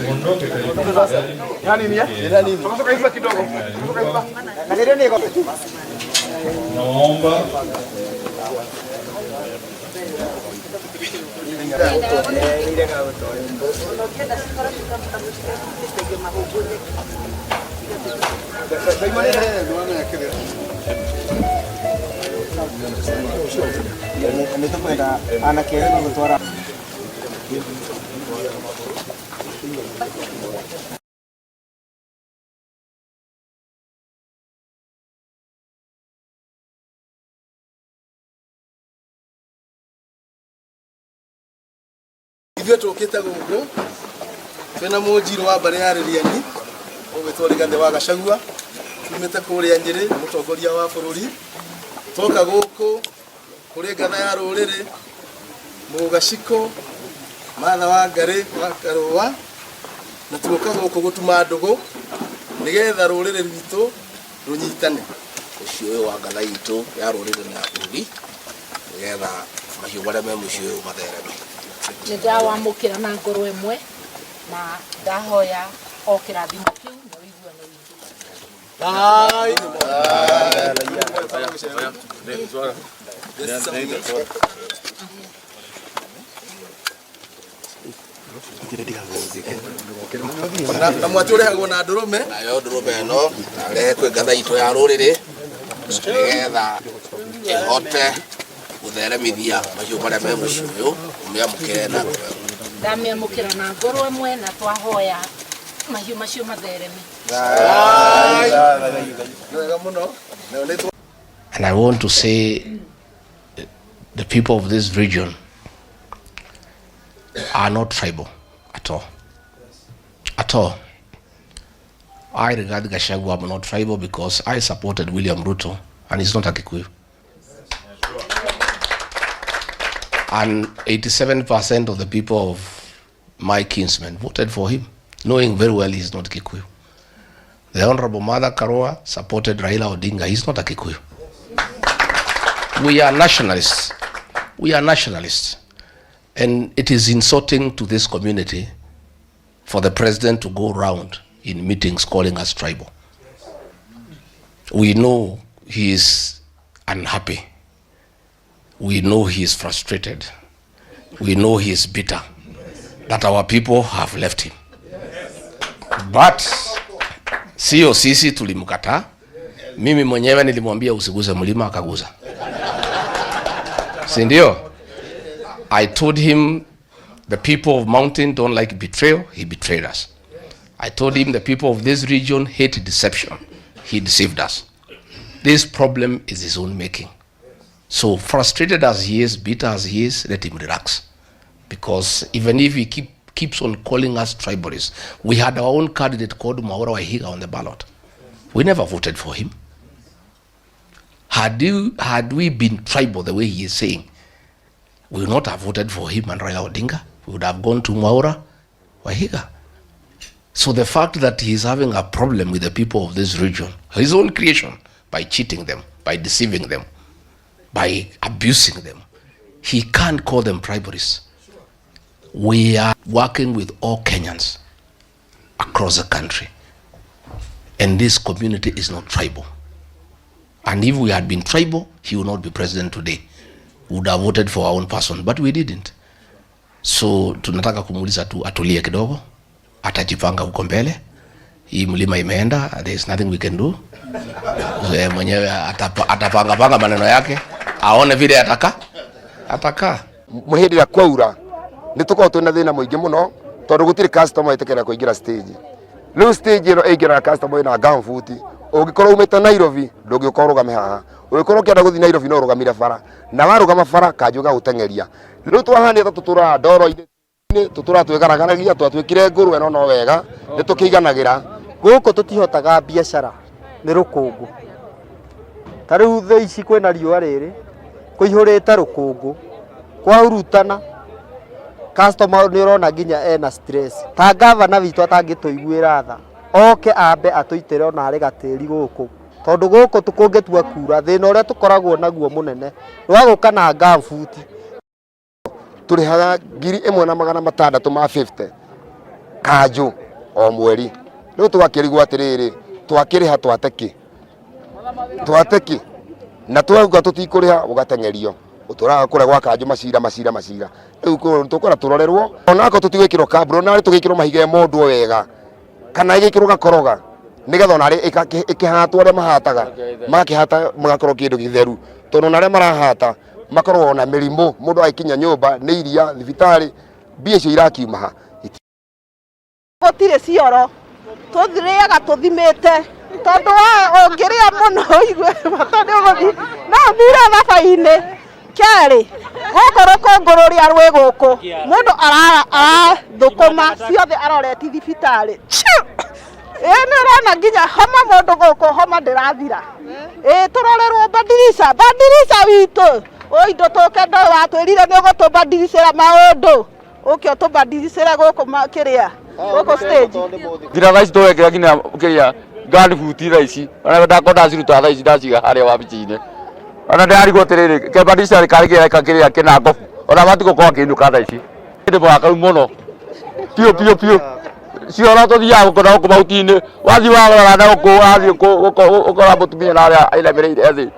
Muondoke tafadhali. Nawaomba Ithuĩ tũkĩte gũkũ twĩna mũnjirũ wa mbarĩ ya Rĩriani ũgwĩtwo Rigathĩ wa Gachagua, tumĩte kũrĩa Nyĩrĩ, mũtongoria wa bũrũri. Twoka gũkũ kũrĩ ngatha ya rũrĩrĩ Mũgacikũ, Martha wa Ngarĩ wa Karũa, na tuoka gũkũ gũtuma ndũgũ nĩgetha rũrĩrĩ rwitũ rũnyitane. Mũciĩ ũyũ wa ngatha itũ ya rũrĩrĩ na ya bũrũri nĩgetha mahiũ marĩa me mũciĩ ũyũ mathereme. Nĩ ndawamũkĩra na ngoro ĩmwe na ndahoya o kĩrathimo kĩu na ũiguano witũ. Na mwatĩ ũrehagwo na ndũrũme. Nayo ndũrũme ĩno rehe kwĩ ngatha itũ ya rũrĩrĩ nĩgetha ĩhote gũtheremithia mahiũ marĩa me mũciĩ ũyũ, ũmĩamũkĩre na ngoro ĩmwe. Ndamĩamũkĩra na ngoro ĩmwe na twahoya mahiũ macio mathereme. Wega mũno. Nayo nĩ And I want to say the people of this region are not tribal at all. At all. I regard Gachagua, I'm not tribal because I supported William Ruto and he's not a Kikuyu. And 87% of the people of my kinsmen voted for him, knowing very well he's not Kikuyu. The Honorable Martha Karua supported Raila Odinga. He's not a Kikuyu. We are nationalists. We are nationalists. And it is insulting to this community for the president to go round in meetings calling us tribal. We know he is unhappy. We know he is frustrated. We know he is bitter that our people have left him. But sio sisi tulimkataa. Mimi mwenyewe nilimwambia usiguze mlima, akaguza, si ndio? I told him the people of mountain don't like betrayal. He betrayed us. I told him the people of this region hate deception. He deceived us. This problem is his own making. So frustrated as he is, bitter as he is, let him relax. Because even if he keeps on calling us tribalists, we had our own candidate called Mwaura Waihiga on the ballot. We never voted for him. Had we been tribal the way he is saying, we would not have voted for him and Raila Odinga. We would have gone to Mwaura Waihiga. So the fact that he is having a problem with the people of this region, his own creation, by cheating them, by deceiving them, by abusing them, he can't call them tribalists. We are working with all Kenyans across the country. And this community is not tribal. And if we had been tribal, he would not be president today. We would have voted for our own person, but we didn't. So tunataka kumuuliza tu atulie kidogo, atajipanga huko mbele. Hii mlima imeenda, there is nothing we can do. Mwenyewe atapanga panga maneno yake, aone vile ataka. Hĩndĩ ĩrĩa kwaura nĩ tũkoragwo twĩna thĩna mũingĩ mũno tondũ gũtirĩ customer ĩtĩkĩra kũingĩra stage. Rĩu stage ĩno ĩingĩraga customer ĩna gumboot. Ũngĩkorwo umĩte Nairobi ndũngĩũka ũrũgame haha, ũngĩkorwo ũkĩenda gũthiĩ Nairobi no ũrũgamire bara, na warũgama bara kanjũ gagũteng'eria. Rĩu twahanire ta tũtũraga ndoro-inĩ, tũtũraga twĩgaragaragia, twatuĩkire ngũrwe no no wega nĩ tũkĩiganagĩra. Gũkũ tũtihotaga biacara nĩ rũkũngũ. Ta rĩu thaa ici kwĩna riũa rĩrĩ, kũihũrĩte rũkũngũ, kwahurutana, customer nĩ ũrona nginya ena stress. Ta gavana witũ atangĩtũiguĩra tha, oke ambe atũitĩre ona arĩ gatĩri gũkũ. Tondũ gũkũ kũngĩtua kura, thĩna ũrĩa tũkoragwo naguo mũnene, nĩ wa gũka na gumboot. Tũrĩhaga 1650. Kanjũ o mweri. Rĩu twakĩrigwo atĩrĩrĩ, twakĩrĩha twate kĩ? Na twauga tũtikũrĩha ũgateng'erio. Ũtũraga kũrĩa gwa kanjũ macira macira macira. Rĩu tũkwenda tũrorerwo onako tũtigwĩkĩrwo kamburo narĩ tũgĩkĩrwo mahiga mondwo wega kana ĩgĩkĩrwo gakoroga nĩgetha onarĩ ĩkĩhatwo arĩa mahataga magakĩhata magakorwo kĩndũ gĩtheru tondũ ona arĩa marahata makoragwo na mĩrimũ mũndũ agĩkinya nyũmba nĩ iria thibitarĩ mbia icio irakiuma ha. Gũtirĩ cioro tũthirĩaga tũthimĩte tondũ ũngĩrĩa mũno ũigue bata nĩ ũgũthiĩ no ũthire thabai-inĩ. Kerĩ, gũkũ rũkũngũ rũrĩa rwĩ gũkũ mũndũ arathũkũma ciothe aroreti thibitarĩ. Ĩĩ nĩ ũrona nginya homa mũndũ gũkũ homa ndĩrathira. Ĩĩ tũrorerwo bandirica bandirica witũ ũi ndũtũke ndũĩ watwĩrire nĩ ũgũtũbandiricĩra maũndũ ũke ũtũbandiricĩre gũkũ kĩrĩa gũkũ stage. Nginya thaa ici tũrekĩra nginya kĩrĩa ngandi buti thaa ici ona ndakwa ndaciruta thaa ici ndaciga harĩa wabici-inĩ ona ndĩrarigwo atĩrĩrĩ kebadirisha karĩ kĩreka kĩrĩa kĩna ngobu ona matigũkorwo akĩinũka thaa ici ndĩ mũrakaru mũno biũ biũ biũ cioro tũthiaga gũkũ na gũkũ mahuti-inĩ wathiĩ warora na gũkũ wathiĩ ũkora mũtumia na harĩa ainamĩrĩire thĩ.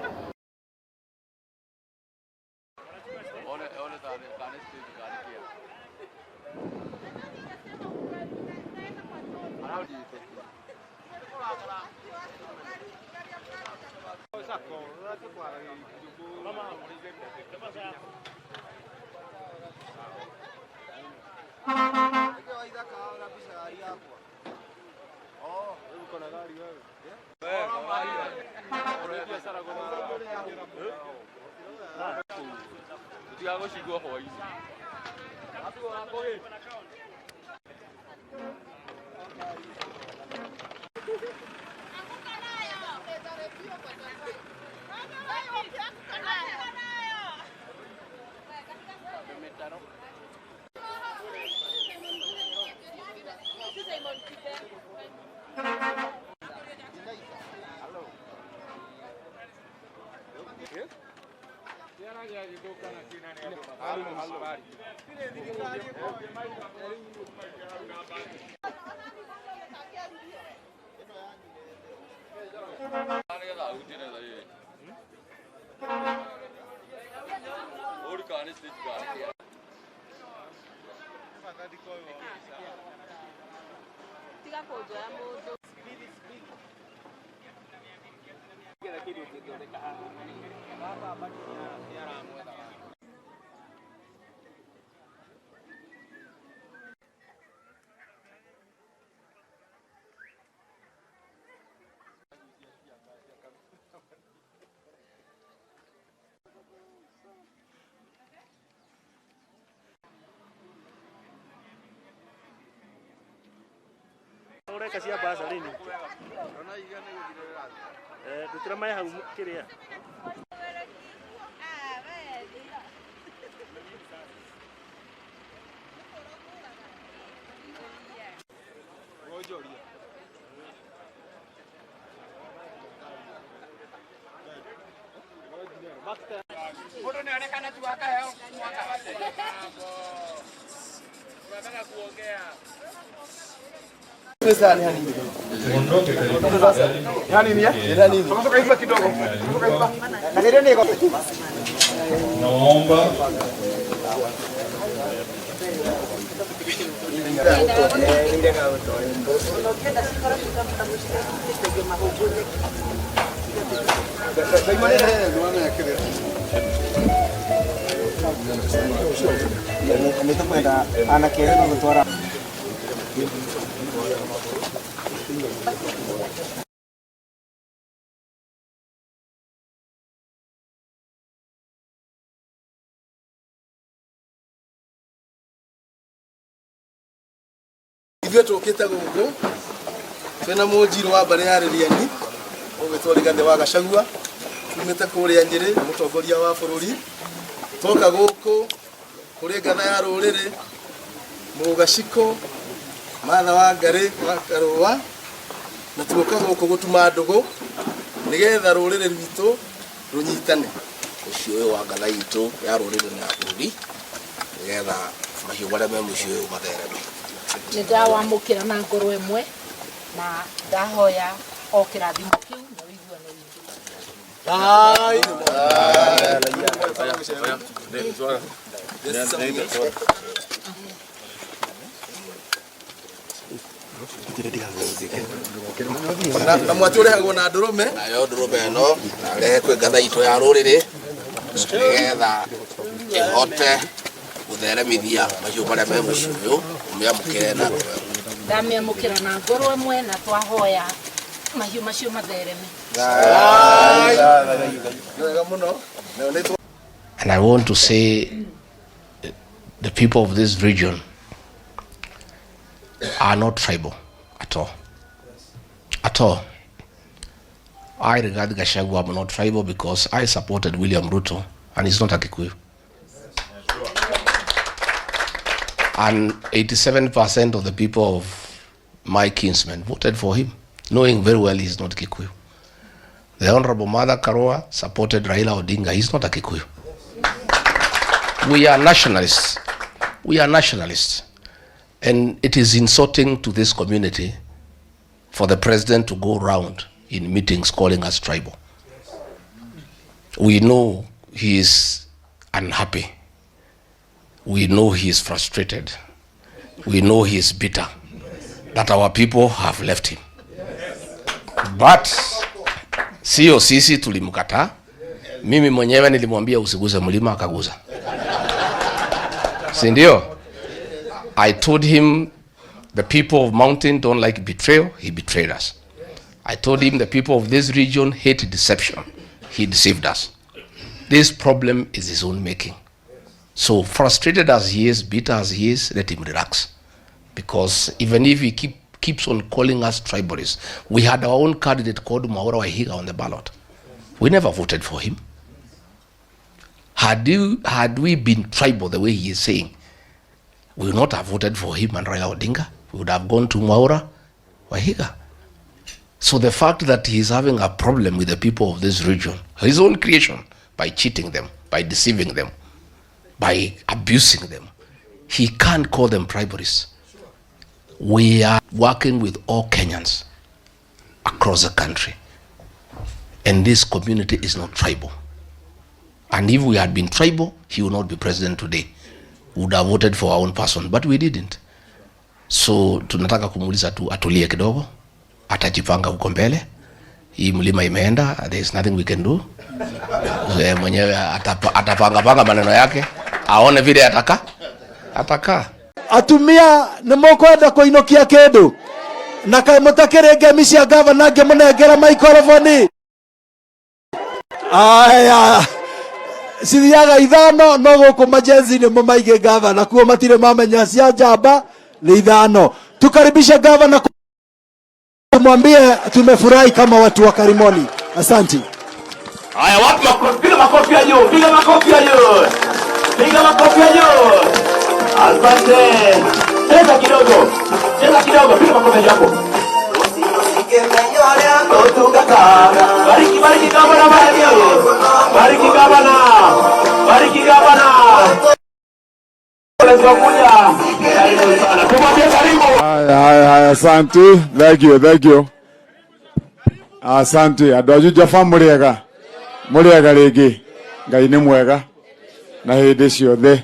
Tiga kũnjoya mũndũ. Ureka cia basarĩ ningĩ. Rutĩra maĩ hau kĩrĩa. Tuondoke karibu tafadhali. Nawaomba Ithuĩ tũkĩte gũkũ twĩna mũnjirũ wa mbarĩ ya Rĩriani ũgwĩtwo Rigathĩ wa Gachagua tumĩte kũrĩa Nyĩrĩ mũtongoria wa bũrũri toka gũkũ kũrĩ ngatha ya rũrĩrĩ Mũgaciko Martha wa Ngarĩ wa Karũa na tuoka gũkũ gũtuma ndũgũ nĩgetha rũrĩrĩ rwitũ rũnyitane. Mũciĩ ũyũ wa ngatha itũ ya rũrĩrĩ na ya bũrũri nĩgetha mahiũ marĩa me mũciĩ ũyũ mathereme. Nĩ ndawamũkĩra na ngoro ĩmwe na ndahoya o kĩrathimo kĩu na ũiguano witũ. Na mwatĩ ũrehagwo na ndũrũme. Nayo ndũrũme ĩno rehe kwĩ ngatha itũ ya rũrĩrĩ nĩgetha ĩhote gũtheremithia mahiũ marĩa me mũciĩ ũyũ, ũmĩamũkĩre na ngoro ĩmwe. Ndamĩamũkĩra na ngoro ĩmwe na twahoya mahiũ macio mathereme. Wega mũno. Nayo nĩ And I want to say the people of this region are not tribal at all. At all. I regard Gachagua, I'm not tribal because I supported William Ruto and he's not a Kikuyu. And 87% of the people of my kinsmen voted for him, knowing very well he's not Kikuyu. The Honorable Martha Karua supported Raila Odinga. He's not a Kikuyu. We are nationalists. We are nationalists. And it is insulting to this community for the president to go round in meetings calling us tribal. We know he is unhappy. We know he is frustrated. We know he is bitter that our people have left him. But sio sisi tulimkataa. Mimi mwenyewe nilimwambia usiguze mlima, akaguza, si ndio? I told him the people of mountain don't like betrayal. He betrayed us. I told him the people of this region hate deception. He deceived us. This problem is his own making. So frustrated as he is, bitter as he is, let him relax. Because even if he keeps on calling us tribalists, we had our own candidate called Mwaura Waihiga on the ballot. We never voted for him. Had we been tribal the way he is saying, we would not have voted for him and Raila Odinga. We would have gone to Mwaura Waihiga. So the fact that he is having a problem with the people of this region, his own creation, by cheating them, by deceiving them, by abusing them, he can't call them tribalists. We are working with all Kenyans across the country. And this community is not tribal. And if we had been tribal, he would not be president today. We would have voted for our own person, but we didn't. So tunataka kumuuliza tu atulie kidogo, atajipanga huko mbele. Hii mlima imeenda, there is nothing we can do. Mwenyewe atapanga panga maneno yake, aone vile ataka. Atumia nĩ mũkwenda kũinũkia kĩndũ na kaĩ mũtakĩrĩ ngemi cia gavana ngĩmũnengera maikoroboni. Aya, cithiaga ithano no gũkũ majenzi nĩ mũmaige gavana kuo matirĩ mamenya cia njamba nĩ ithano. Tukaribishe gavana, tumwambie tumefurahi kama watu wa Karimoni. Asante. Haya, wapi makofi? Piga makofi ya juu, piga makofi ya juu, piga makofi ya juu. Asante. Cheza kidogo, cheza kidogo, piga makofi yako. Bariki, bariki gavana, bariki. Bariki gavana, bariki gavana. Karibu sana. Tumwambie karibu. Haya, haya, haya, asante. Thank you, thank you. Asante. Andũ a Juja mũrĩega. Mũrĩega rĩngĩ. Ngai nĩ mwega. Na hĩndĩ ciothe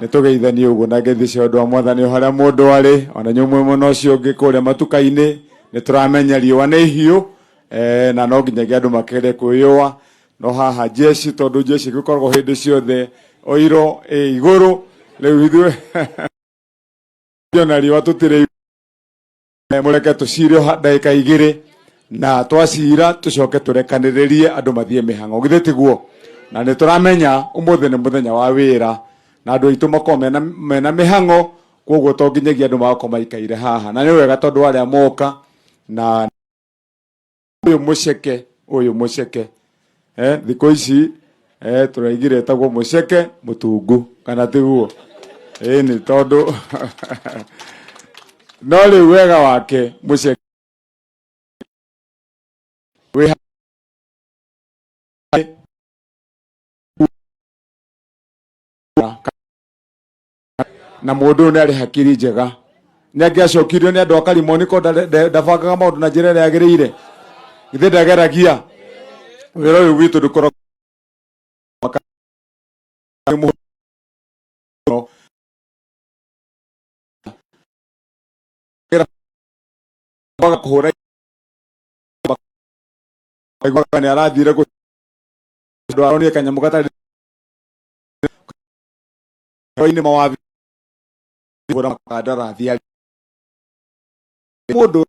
nĩ tũgeithanie ũguo na ngeithi cia ũndũ wa mwathani o harĩa mũndũ arĩ, ona inyuĩ mwĩ mwena ũcio ũngĩ kũrĩa matuka-inĩ nĩ tũramenya riũa nĩ ihiũ, na no nginyagia andũ makĩgerie kwĩyũa. No haha jeshi, tondũ jeshi gĩkoragwo hĩndĩ ciothe oiro ĩ igũrũ, rĩu ithuĩ ona riũa tũtirĩ. Mũreke tũcire ndagĩka igĩrĩ, na twacira tũcoke tũrekanĩrĩrie andũ mathiĩ mĩhang'o, githĩ tiguo? Na nĩ tũramenya ũmũthĩ nĩ mũthenya wa wĩra na andũ aitũ makorwo mena mĩhang'o, koguo to nginyagia andũ magakorwo maikaire haha, na nĩ wega tondũ arĩa moka na ũyũ mũceke, ũyũ mũceke, thikũ ici, tũraigire ĩtagwo mũceke mũtungu, kana tiguo? Ĩni, tondũ no rĩu wega wake mũceke wĩ na mũndũ ũyũ nĩ arĩ hakiri njega. Nĩ angĩacokirio nĩ andũ a Karimoni ko ndabangaga maũndũ na njĩra ĩrĩa yagĩrĩire. Githĩ ndageragia? Wĩra ũyũ witũ ndũkoragwo kũhũra aiguaga nĩ arathire andũ aronire kanyamũ gatarĩ inĩ mawabi kũhũra makandarathi mũndũ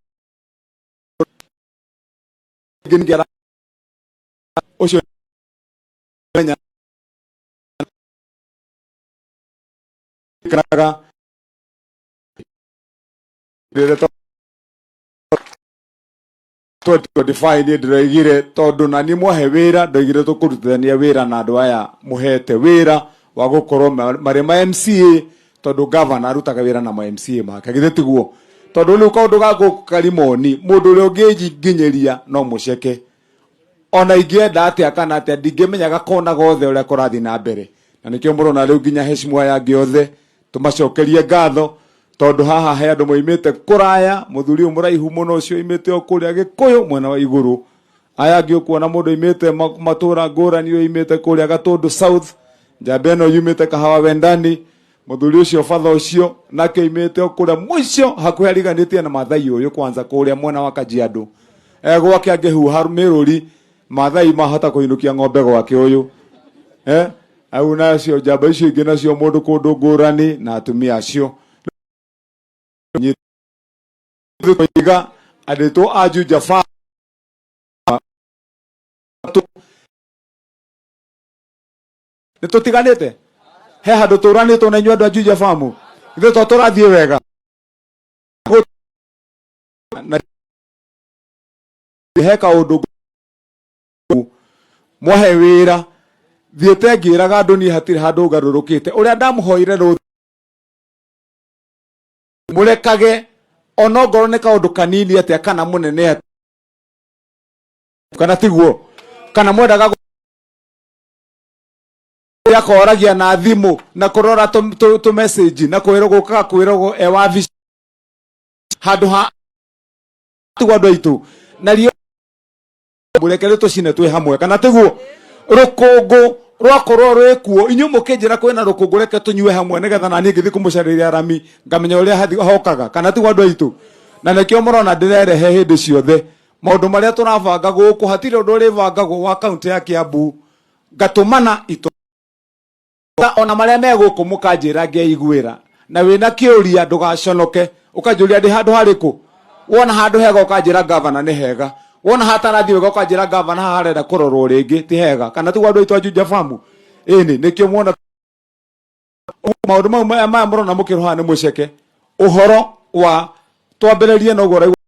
ũcio menya kanaga rĩrĩa 2025 niĩ ndĩroigire tondũ na niĩ mwahe wĩra ndoigire tũkũrutithania wĩra na andũ aya mũhete wĩra wa gũkorwo marĩ ma MCA tondũ gavana arutaga wĩra na ma MCA make githĩ tiguo tondũ rĩu kaũndũ ga gũkũ Karimoni mũndũ ũrĩa ũngĩnginyĩria no mũceke ona ingĩenda atĩa kana atĩa ndingĩmenya gakona gothe ũrĩa kũrathiĩ na mbere na nĩkĩo mũrona rĩu nginya heshima aya angĩ othe tũmacokerie ngatho tondũ haha he andũ moimĩte kũraya mũthuri ũyũ mũraihu mũno ũcio oimĩte o kũrĩa Gĩkũyũ mwena wa igũrũ aya angĩ ũkuona mũndũ oimĩte matũra ngũrani oimĩte kũrĩa Gatũndũ South njamba ĩno yumĩte Kahawa Wendani mũthuri ũcio batha ũcio nake oimĩte o kũrĩa mũico hakuhĩ ariganĩtie na Maathai ũyũ kwanza kũrĩa mwena wa Kajiado e gwake angĩhuha mĩrũri Maathai mahota kũinũkia ng'ombe gwake ũyũ au nacio njamba icio ingĩ nacio mũndũ kũndũ ngũrani na atumia acio iga andĩtwo a Juja Farm nĩ tũtiganĩte he handũ tũranĩtwo na inyuĩ andũ a Juja Farm ithuĩ to tũrathiĩ wega na he kaũndũ mwahe wĩra thiĩte ngĩraga andũ niĩ hatirĩ handũ ngarũrũkĩte ũrĩa ndamũhoire rũthi mũrekage onongorwo nĩ kaũndũ kanini atĩa kana mũnene atĩa kana tiguo kana mwendaga akoragia na thimũ na kũrora tũ message na kwĩrwo gũkaga kwĩrwo e wabici handũ ha tiguo andũ aitũ na rio mũreke rĩ tũcine twĩ hamwe kana tiguo rũkũngũ rwakorwo rwĩkuo inyuĩ mũkĩnjĩra kwĩna rũkũngũ reke tũnyue hamwe nĩgetha naniĩ ngĩthiĩ kũmũcarĩria rami ngamenya ũrĩa hokaga kana tiguo andũ aitũ na nĩkĩo mũrona ndĩrerehe hĩndĩ ciothe maũndũ marĩa tũrabanga gũkũ hatirĩ ũndũ ũrĩbangagwo wa kaunti ya Kiambu ngatũmana ito ona marĩa me gũkũ mũkanjĩra ngeiguĩra na wĩna kĩũria ndũgaconoke ũkanjũria ndĩ handũ harĩkũ wona handũ hega ũkanjĩra gavana nĩ hega wona hatarathiĩ wega ũkanjĩra gavana haha harenda kũrorwo rĩngĩ ti hega kana tiguo andũ aitũ a Juja Farm ĩni nĩkĩo muona maũndũ mau maya mũrona mũkĩrwo haha nĩ mũceke ũhoro wa twambĩrĩrie na ũguo ũraigua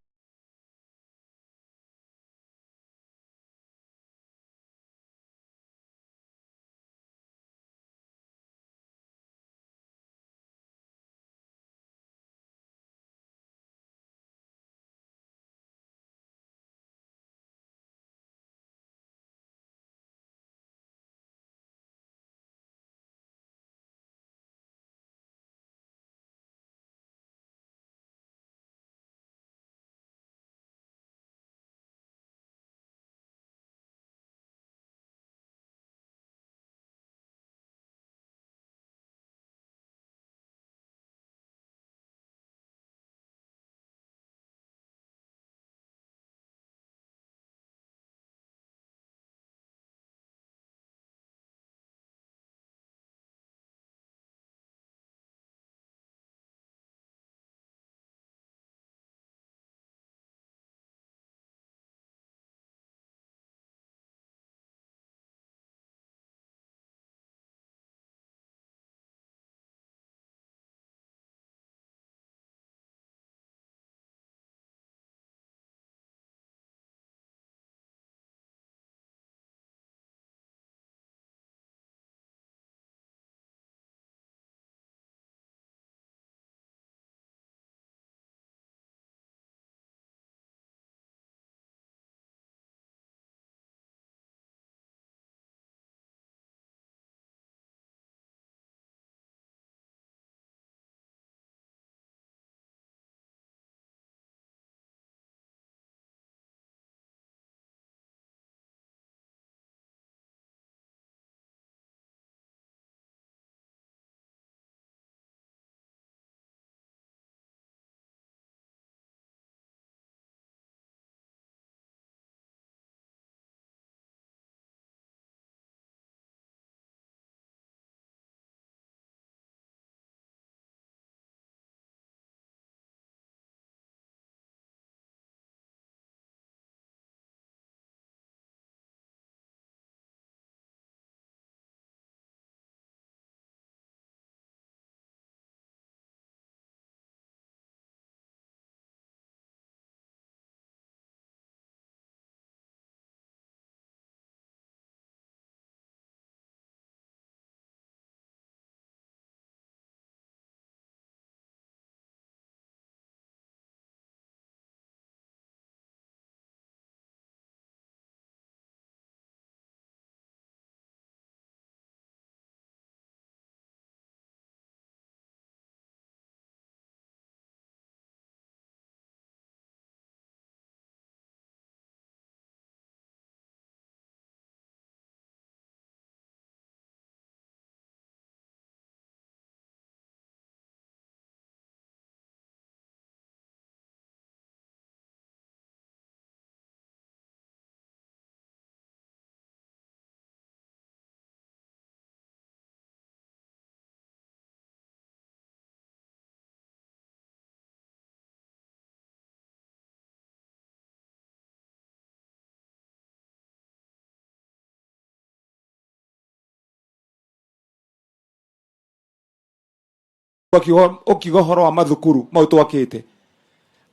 Ũkiuga ũhoro wa mathukuru mau twakĩte,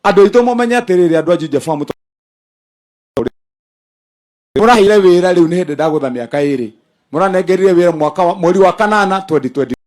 andũ aitũ mũmenye atĩrĩrĩ, andũ a Juja Farm mũraheire wĩra rĩu nĩ hĩndĩ ndagũtha mĩaka 2, mũranengerire wĩra mwaka mweri wa kanana 2020.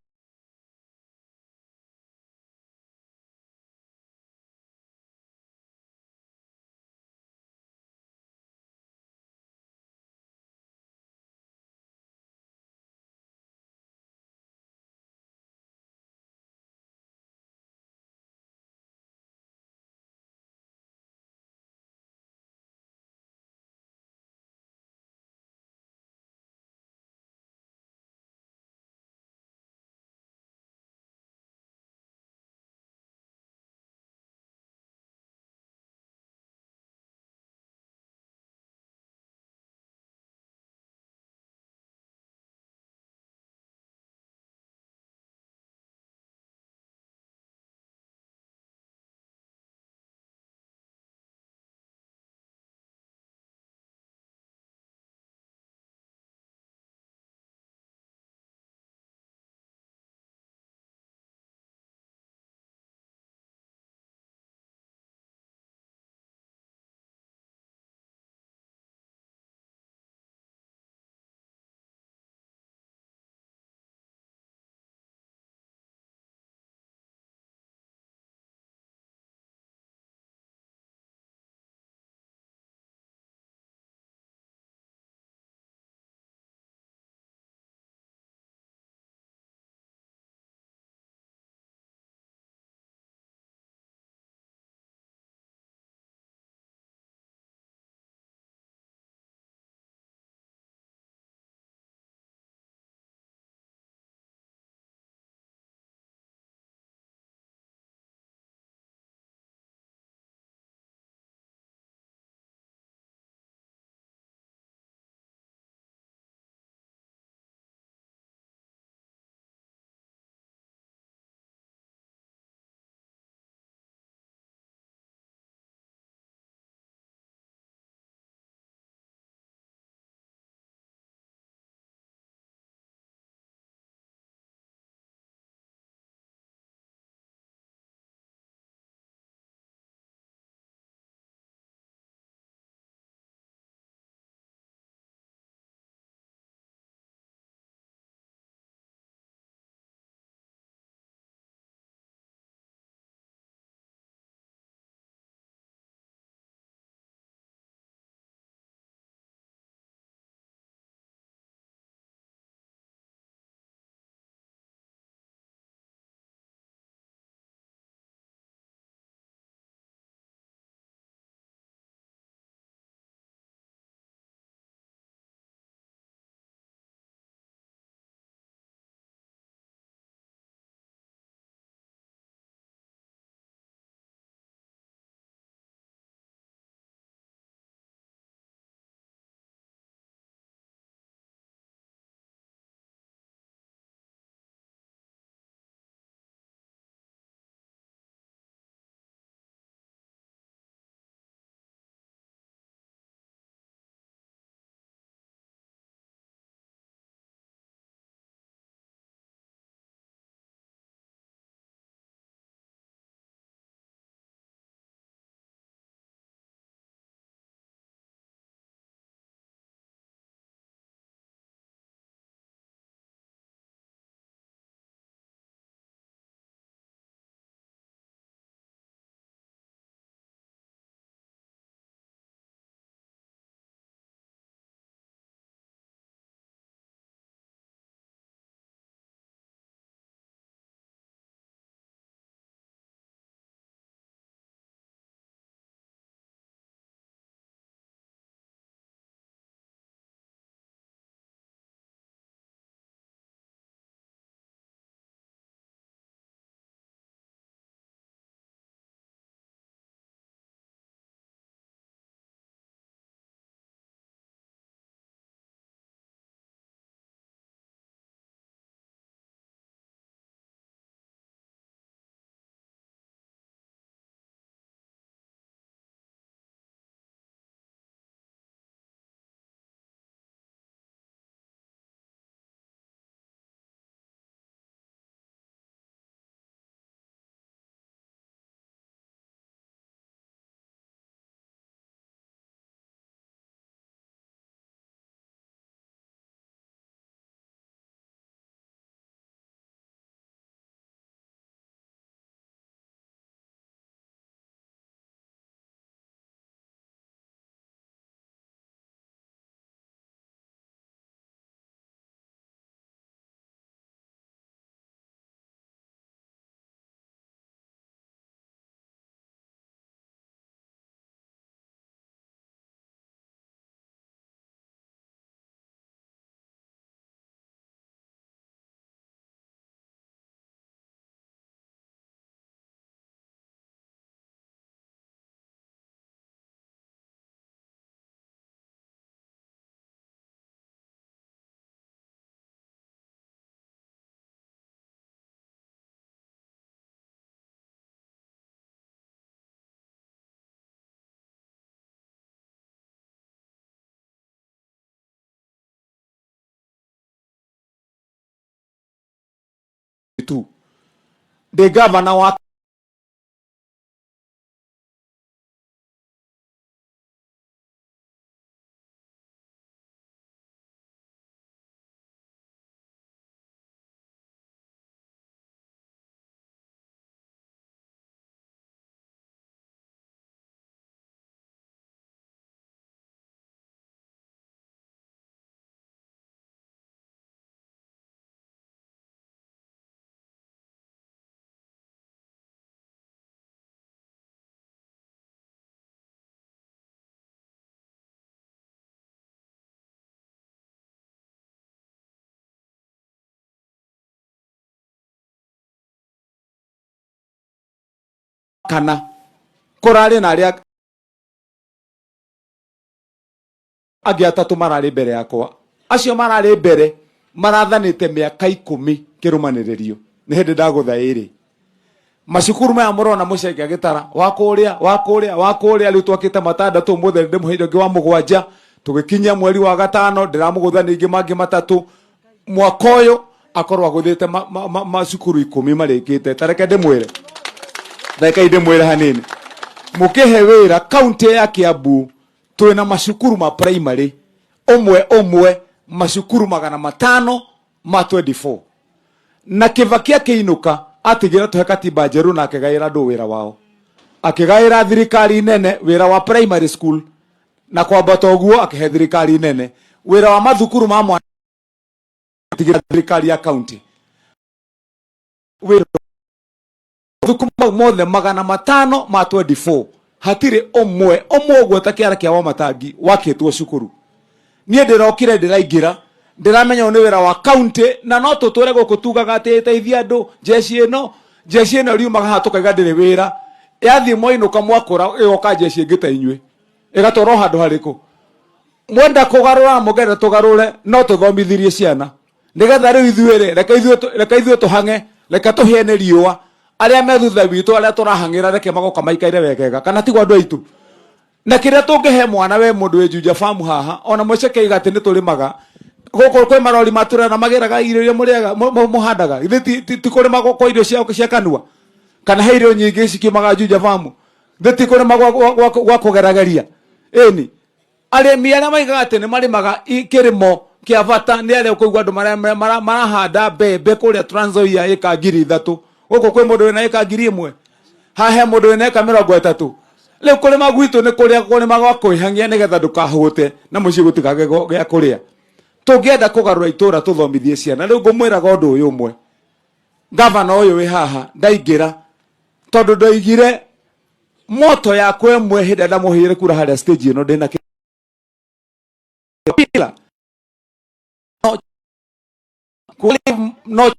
2022 ndĩ gavana wa kana kũrarĩ na arĩa angĩ atatũ mararĩ mbere yakwa. Acio mararĩ mbere marathanĩte mĩaka 10 kĩrũmanĩrĩrio. Nĩ hĩndĩ ndagũtha ĩrĩ. Macukuru maya mũrona mũcenge gĩtara wa kũrĩa wa kũrĩa wa kũrĩa, rĩu twakĩte matandatũ, ũmũthĩ ndĩmũheire ũngĩ wa 7, tũgĩkinyia mweri wa 5 ndĩramũgũtha ningĩ mangĩ 3. Mwaka ũyũ akorwo agũthĩte macukuru 10 marĩkĩte. Ta reke ndĩmwĩre, reke ndĩmwĩre hanini, mũkĩhe wĩra kaunti ya Kiambu twĩna macukuru ma primary ũmwe ũmwe macukuru magana matano ma 24, na Kibaki akĩinũka atigĩra tũhe katiba njerũ na akĩgaĩra andũ wĩra wao, akĩgaĩra thirikari nene wĩra wa primary school, na kwambata ũguo akĩhe thirikari nene wĩra wa mathukuru ma mwana, atigĩra thirikari ya county wĩra thukuru mau mothe magana matano ma 24. Hatirĩ ũmwe ũmwe ũguo ta kĩara kĩa Wamatangi wakĩtwo cukuru. Niĩ ndĩrokire ndĩraingĩra ndĩramenya ũyũ nĩ wĩra wa county, na no tũtũre gũkũ tugaga atĩ ĩteithia andũ, jeshi ĩno jeshi ĩno riumaga haha tũkaiga ndĩrĩ wĩra, yathiĩ mwainũka mwakũra ĩgoka jeshi ĩngĩ ta inyuĩ ĩgatwarwo handũ harĩkũ. Mwenda kũgarũra mũngĩenda tũgarũre no tũthomithirie ciana nĩgetha rĩu ithuĩ rĩ, reke ithuĩ tũhang'e, reke tũhĩe nĩ riũa, arĩa me thutha witũ arĩa tũrahang'ĩra reke magoka maikaire wegega, kana tiguo andũ aitũ? Na kĩrĩa tũngĩhe mwana we mũndũ wĩ Juja Farm haha, ona mũceke iga atĩ nĩ tũrĩmaga gũkũ, kwĩ marori matũra na magĩraga irio iria mũrĩaga mũhandaga, githĩ ti kũrĩma kwa irio cia kanua, kana he irio nyingĩ cikiumaga Juja Farm, githĩ ti kũrĩma gwa kũgerageria? Ĩni arĩmi arĩa maigaga atĩ nĩ marĩmaga kĩrĩmo kĩa bata nĩ arĩa ũkũigua andũ marahanda mbembe kũrĩa Trans Nzoia ĩka 3,000, gũkũ kwĩ mũndũ wĩna ĩka 1,000, haha he mũndũ wĩna ĩka 30. Rĩu kũrĩma gwitũ nĩ kũrĩa kũrĩma gwa kwĩhang'ia nĩgetha ndũkahũte na mũciĩ gũtikage gĩa kũrĩa. Tũngĩenda kũgarũra itũra tũthomithie ciana. Rĩu ngũmwĩraga ũndũ ũyũ ũmwe, gavana ũyũ wĩ haha ndaingĩra tondũ ndoigire moto yakwa ĩmwe hĩndĩ ĩrĩa ndamũheire kura harĩa stage ĩno ndĩna kĩbila. No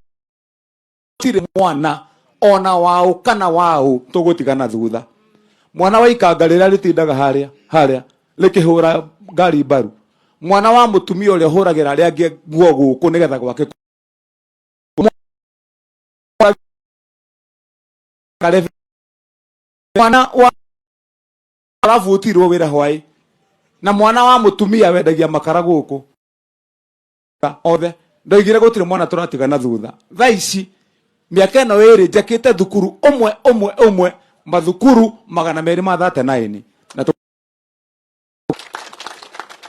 tirĩ mwana ona waũ kana waũ tũgũtigana thutha. Mwana wa ikanga rĩrĩa rĩtindaga harĩa harĩa rĩkĩhũra ngari mbaru, mwana wa mũtumia ũrĩa ũhũragĩra arĩa angĩ nguo gũkũ nĩgetha gwake mwana wa arabutirwo wĩra hwaĩ, na mwana wa mũtumia wendagia makara gũkũ othe. Ndoigire gũtirĩ mwana tũratigana thutha. Thaa ici mĩaka ĩno ĩrĩ njakĩte thukuru ũmwe ũmwe ũmwe mathukuru magana merĩ ma 39, na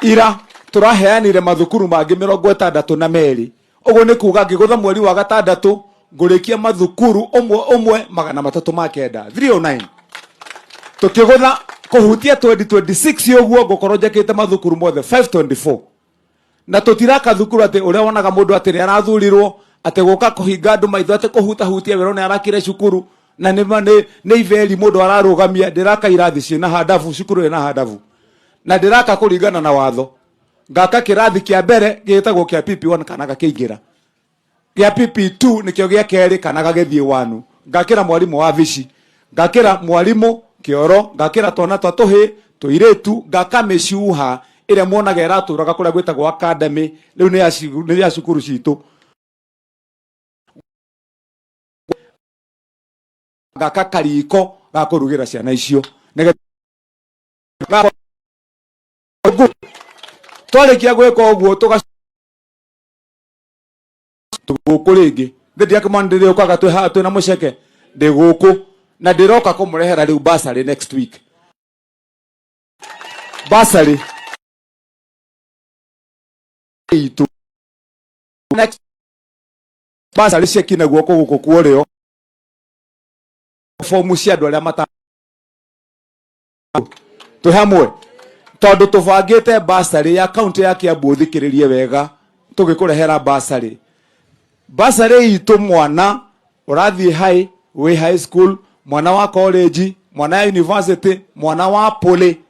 ira tũraheanire mathukuru mangĩ 62. Ũguo nĩ kuga ngĩgũtha mweri wa 6 ngũrĩkia mathukuru ũmwe ũmwe magana matatũ ma kenda, 309. Tũkĩgũtha kũhutia 2026 ũguo ngũkorwo njakĩte mathukuru mothe 524. Na tũtiraka thukuru atĩ ũrĩa wonaga mũndũ atĩ nĩ arathurirwo atĩ gũka kũhinga andũ maitho atĩ kũhutahutia wĩra nĩ arakire cukuru na nĩ iberi mũndũ ararũgamia. Ndĩraka irathi ciĩna handabu, cukuru ĩna handabu, na ndĩraka kũringana na watho. Ngaka kĩrathi kĩa mbere gĩtagwo kĩa PP1 kana gakĩingĩra, gĩa PP2 nĩkĩo gĩa kerĩ kana gagĩthiĩ 1. Ngakĩra mwarimũ wa vici, ngakĩra mwarimũ kĩoro, ngakĩra twana twa tũhĩ tũirĩtu, ngaka mĩcuha ĩrĩa muonaga ĩratũraga kũrĩa gwĩtagwo academy, rĩu nĩ ya cukuru citũ. Ngaka kariko ga kũrugĩra ciana icio nĩgetha twarĩkia gwĩka ũguo tũgũkũ rĩngĩ. Thĩ ndiakĩmwana ndĩrĩũkaga twĩ haha twĩna mũceke ndĩ gũkũ na ndĩroka kũmũrehera rĩu bursary next week. Bursary itũ next bursary cieki na guoko gũkũ kwa ũrĩo fomu cia andũ arĩa mata twĩ hamwe tondũ tũbangĩte bursary ya kaunti ya Kiambu. Ũthikĩrĩrie wega, tũgĩkũrehera bursary, bursary itũ, mwana ũrathiĩ high, wĩ high school, mwana wa college, mwana ya university, mwana wa poly,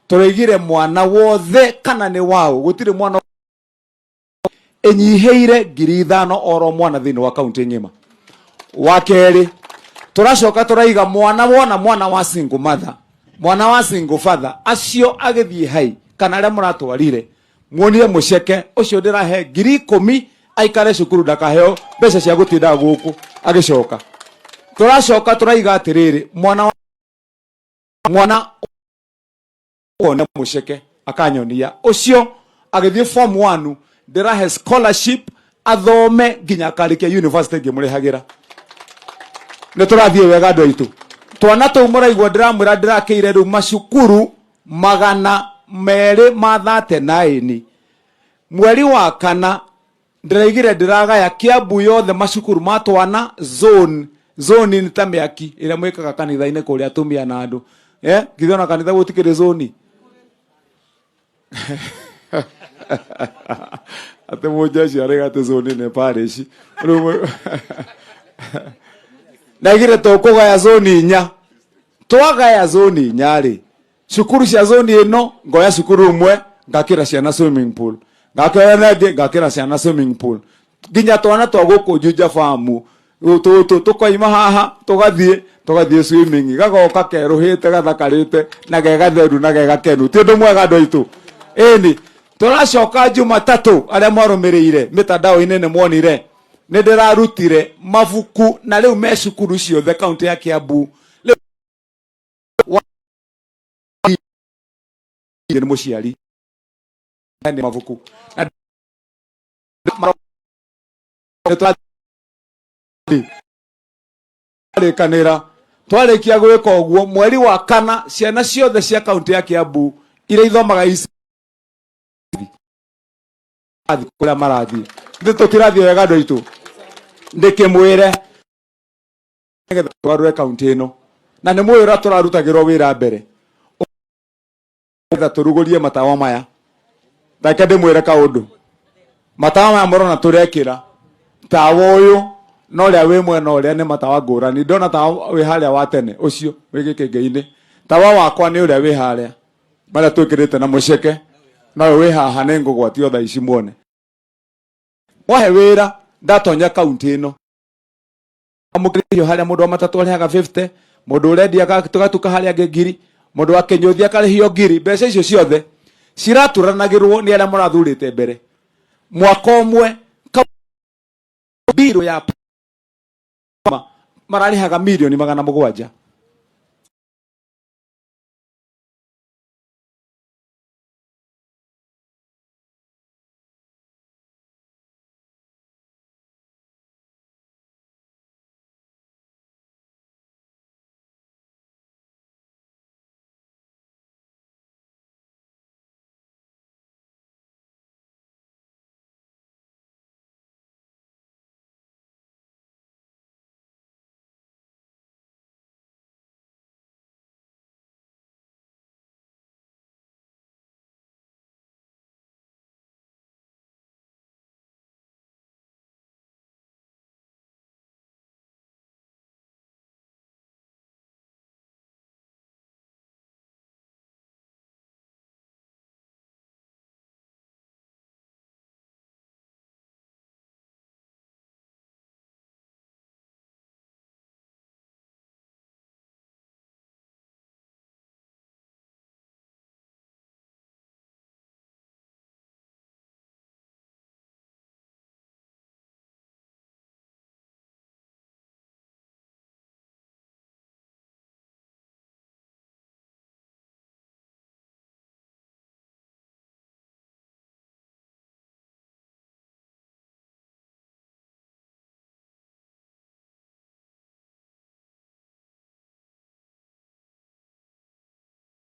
tũraigire mwana wothe kana nĩ waũ, gũtirĩ mwana ĩnyihĩire 5,000 oro mwana thĩinĩ wa kaunti ng'ima. Wa kerĩ, tũracoka tũraiga mwana wona mwana wa single mother, mwana wa single father, acio agĩthiĩ hai kana arĩa mũratwarire muonire mũceke ũcio, ndĩrahe 10,000 aikare cukuru, ndakaheo mbeca cia gũtinda gũkũ agĩcoka. Tũracoka tũraiga atĩrĩrĩ, mwana mwana wona mũceke akanyonia ũcio agĩthiĩ form 1, ndĩrahe scholarship athome nginya akarĩkia university ngĩmũrĩhagĩra. Nĩ tũrathiĩ wega, andũ aitũ? Twana tũu mũraigua ndĩramwĩra ndĩrakĩire rĩu macukuru 239. Mweri wa kana ndĩraigire ndĩragaya Kiambu yothe macukuru ma twana zone zone. Nĩ ta mĩaki ĩrĩa mwĩkaga kanitha-inĩ kũrĩa atumia na andũ, eh, githĩ ona kanitha gũtikĩrĩ zone? Atĩ mũnjeshi arĩga atĩ zone nĩ parish. Rĩu ndaigire tũkũgaya zone inya. Twagaya zone inya rĩ, cukuru cia zone ĩno ngoya cukuru ũmwe ngakĩra ciana swimming pool, ngakĩoya na ĩngĩ ngakĩra ciana swimming pool, nginya twana twa gũkũ Juja Farm tũtũ tũkoima haha tũgathiĩ swimming, gagoka kerũhĩte, gathakarĩte na ge gatheru na ge gakenu. Ti ũndũ mwega, andũ aitũ? Ĩni tũracoka Jumatatũ, arĩa mwarũmĩrĩire mĩtandao-inĩ nĩ muonire nĩ ndĩrarutire mabuku na rĩu me cukuru ciothe kaunti ya Kiambu. Rĩu nĩ mũciari nĩ mabuku na twarĩkanĩra. Twarĩkia gwĩka ũguo, mweri wa kana ciana ciothe cia kaunti ya Kiambu iria ithomaga ici kũrĩa marathiĩ. Nĩ tũtirathiĩ wega, andũ aitũ? Ndĩkĩmwĩre nĩgetha tũgarũre kaunti ĩno, na nĩ mũĩ ũrĩa tũrarutagĩrwo wĩra mbere nĩgetha tũrugũrie matawa maya. Reke ndĩmwĩre kaũndũ, matawa maya mũrona tũrekĩra tawa ũyũ na ũrĩa wĩ mwena ũrĩa nĩ matawa ngũrani. Ndona tawa wĩ harĩa wa tene ũcio wĩ gĩkĩngĩ-inĩ, tawa wakwa nĩ ũrĩa wĩ harĩa marĩa twĩkĩrĩte na mũceke, na ũyũ wĩ haha nĩ ngũgwatio thaa ici muone. Mwahe wĩra, ndatonya kaunti ĩno amũkĩrio harĩa mũndũ wa matatũ arĩhaga 50, mũndũ ũrendia gatuka harĩa angĩ ngiri, mũndũ wa kĩnyũthi akarĩhio ngiri. Mbeca icio ciothe ciraturanagĩrwo nĩ arĩa mũrathurĩte mbere. Mwaka ũmwe mbirũ ya mararĩhaga 700,000,000.